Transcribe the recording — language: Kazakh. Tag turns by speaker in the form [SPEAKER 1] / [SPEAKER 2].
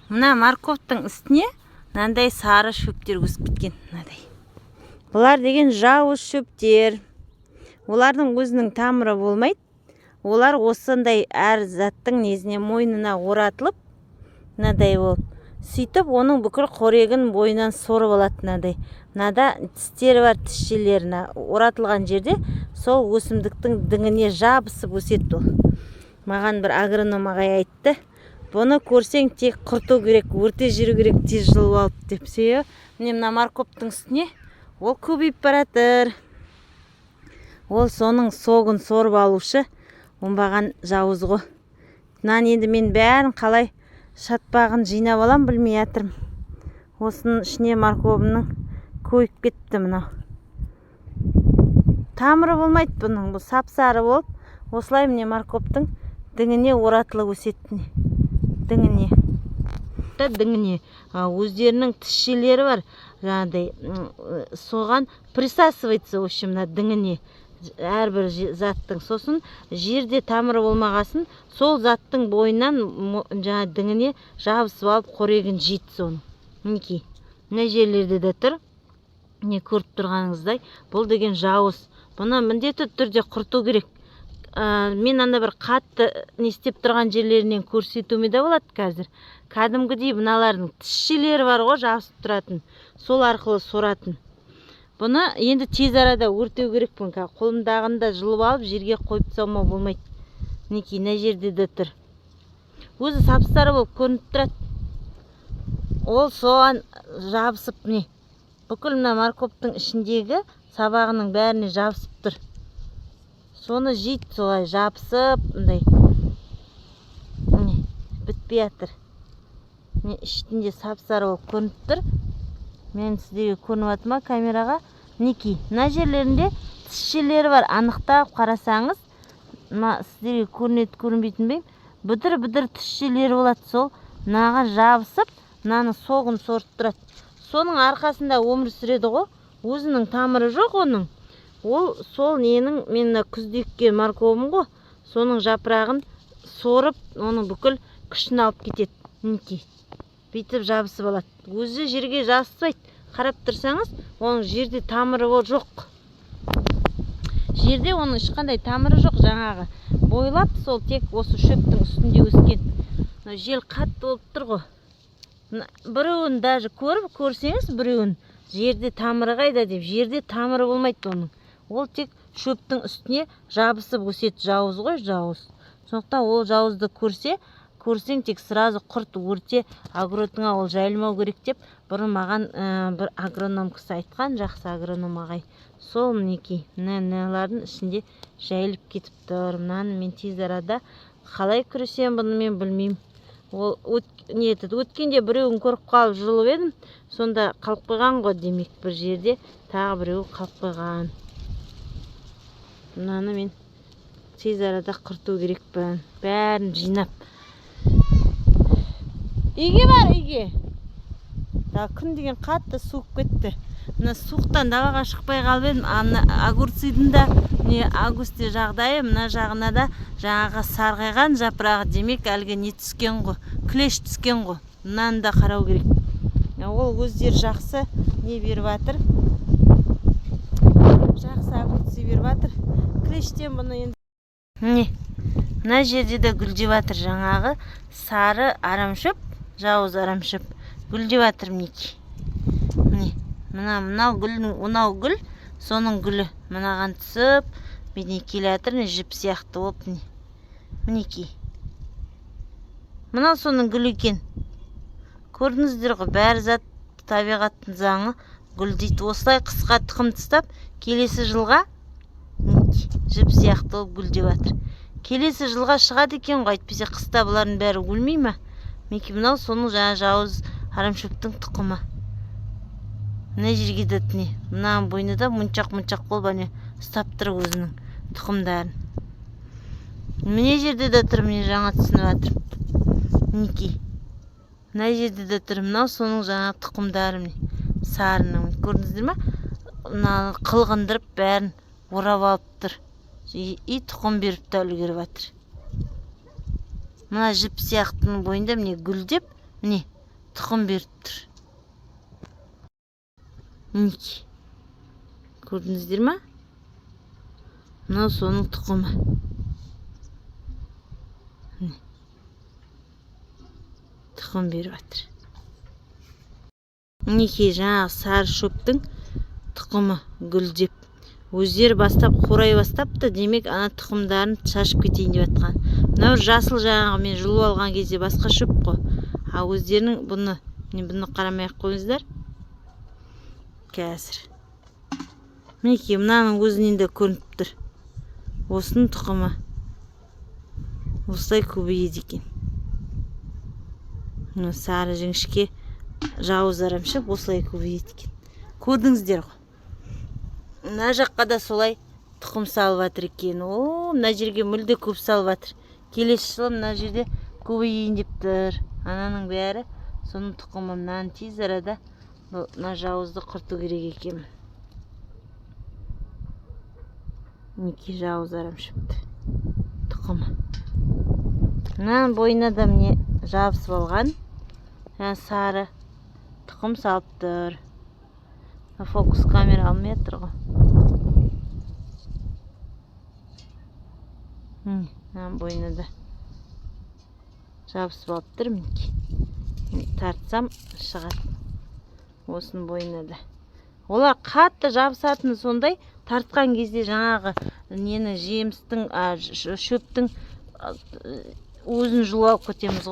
[SPEAKER 1] Мына морковьтың үстіне мынандай сары шөптер өсіп кеткен мынадай. Бұлар деген жауыз шөптер. Олардың өзінің тамыры болмайды. Олар осындай әр заттың незіне, мойнына оратылып, мынадай болып, сөйтіп оның бүкіл қорегін бойынан сорып алады мынадай. Мынада тістері бар, тісшелері мына оратылған жерде сол өсімдіктің діңіне жабысып өседі ол. Маған бір агроном ағай айтты: «Бұны көрсең, тек құрту керек, өрте жүру керек тез жұлып алып», — деп. Себебі міне, мына морковьтың үстіне ол көбейіп баратыр. Ол соның согын сорып алушы оңбаған жауыз ғой. Мынаны енді мен бәрін қалай шатпағын жинап алам, білмей жатырмын. Осының ішіне морковымның көбейіп кетті мынау. Тамыры болмайды бұның, бұл сап сары болып, осылай, міне, морковьтың діңіне оратылып өседі, міне, діңіне да, діңіне. Өздерінің тісшелері бар жаңағыдай, соған присасывается, в общем, мына діңіне әрбір заттың. Сосын жерде тамыры болмағасын, сол заттың бойынан, жаңа діңіне жабысып алып, қорегін жейді соның. Мінекей, мына жерлерде де тұр, міне, көріп тұрғаныңыздай. Бұл деген жауыз, бұны міндетті түрде құрту керек. Мен ана бір қатты не істеп тұрған жерлерінен көрсетуіме де болады қазір. Кәдімгідей мыналардың тісшелері бар ғой жабысып тұратын, сол арқылы соратын. Бұны енді тез арада өртеу керекпін. Қазір қолымдағыны да жұлып алып, жерге қойып тастауыма болмайды. Мінекей, мына жерде де тұр. Өзі сап сары болып көрініп тұрады. Ол соған жабысып, міне, бүкіл мына морковьтың ішіндегі сабағының бәріне жабысып тұр. Соны жейді солай жабысып мындай. Міне, бітпей жатыр. Міне, ішінде сап сары болып көрініп тұр. Мен сіздерге көрініп жатыр ма камераға? Мінекей, мына жерлерінде тісшелері бар. Анықтап қарасаңыз, мына сіздерге көрінеді, көрінбейтінін білмеймін, бұдыр бұдыр тісшелері болады. Сол мынаға жабысып, мынаның согын сорып тұрады. Соның арқасында өмір сүреді ғой. Өзінің тамыры жоқ оның. Ол сол ненің, мен мына күзде еккен морковым ғой, соның жапырағын сорып, оның бүкіл күшін алып кетеді. Мінекей, бүйтіп жабысып алады. Өзі жерге жабыспайды. Қарап тұрсаңыз, оның жерде тамыры жоқ. Жерде оның ешқандай тамыры жоқ. Жаңағы бойлап сол тек осы шөптің үстінде өскен. Мына жел қатты болып тұр ғой. Мына біреуін даже көріп көрсеңіз, біреуін, жерде тамыры қайда деп, жерде тамыры болмайды оның. Ол тек шөптің үстіне жабысып өседі. Жауыз ғой, жауыз. Сондықтан ол жауызды көрсең, тек сразу құрт, өрте, огородыңа ол жайылмау керек деп бұрын маған бір агроном кісі айтқан, жақсы агроном ағай. Сол, мінекей, мына мыналардың ішінде жайылып кетіп тұр. Мынаны мен тез арада қалай күресемін, бұны мен білмеймін. Ол не етеді, өткенде біреуін көріп қалып, жұлып едім, сонда қалып қойған ғой. Демек, бір жерде тағы біреуі қалып қойған. Мынаны мен тез арада құрту керекпін, бәрін жинап. Үйге бар, үйге. Да, күн деген қатты суып кетті. Мына суықтан далаға шықпай қалып едім. Ана огурцидың да, міне, августте жағдайы. Мына жағына да жаңағы сарғайған жапырағы, демек, әлгі не түскен ғой, клещ түскен ғой. Мынаны да қарау керек. Ол өздері жақсы не беріп жатыр, жақсы огурцы беріп жатыр. Клещтен бұны енді. Міне, мына жерде де гүлдеп жатыр жаңағы сары арамшөп, жауыз арамшөп гүлдеп жатыр. Мінекей, міне, мына мынау гүлдің, мынау гүл, соның гүлі мынаған түсіп, міне, келе жатыр, міне, жіп сияқты болып. Міне, мінекей, мынау соның гүлі екен. Көрдіңіздер ғой, бәрі зат табиғаттың заңы, гүлдейді осылай қысқа тұқым тастап. Келесі жылға, мінекей, жіп сияқты болып гүлдеп жатыр. Келесі жылға шығады екен ғой, әйтпесе қыста бұлардың бәрі өлмей ма? Мінекей, мынау соның жаңа жауыз арамшөптің тұқымы. Мына жерге де, міне, мынаның бойында да мұншақ мұншақ болып, әне, ұстап тұр өзінің тұқымдарын. Мына жерде де тұр, міне, жаңа түсініп жатырмын. Мінекей, мына жерде де тұр. Мынау соның жаңа тұқымдары, міне, сарының. Көрдіңіздер ма? Мына қылғындырып, бәрін орап алып тұр и тұқым беріп те үлгеріп жатыр. Мына жіп сияқтының бойында, міне, гүлдеп, міне. Тұқым беріп тұр. Мінекей, көрдіңіздер ма? Мынау соның тұқымы. Міне. Тұқым беріп жатыр. Мінекей, жаңағы сары шөптің тұқымы гүлдеп, өздері бастап қурай бастапты. Демек, ана тұқымдарын шашып кетейін деп жатқан. Мынау жасыл, жаңағы мен жұлып алған кезде басқа шөп қой. А өздерінің бұны, міне, бұны қарамай ақ қойыңыздар қазір. Мінекей, мынаның өзінен де көрініп тұр, осының тұқымы осылай көбейеді екен. Мына сары жіңішке жауыз арамшөп осылай көбейеді екен, көрдіңіздер ғой. Мына жаққа да солай тұқым салып жатыр екен. О, мына жерге мүлде көп салып жатыр. Келесі жылы мына жерде көбейейін деп тұр. Ананың бәрі соның тұқымы. Мынаны тез арада, мына жауызды құрту керек екен. Мінекей, жауыз арамшөпті тұқымы. Мынаның бойына да, міне, жабысып алған, жаңа сары тұқым салып тұр. Фокус камера алмай жатыр ғой. Міне, мынаның бойына да жабысып алып тұр. Мінекей, тартсам шығады. Осының бойына да. Олар қатты жабысатыны сондай, тартқан кезде жаңағы нені, жемістің, шөптің өзін жұлып алып кетеміз ғой.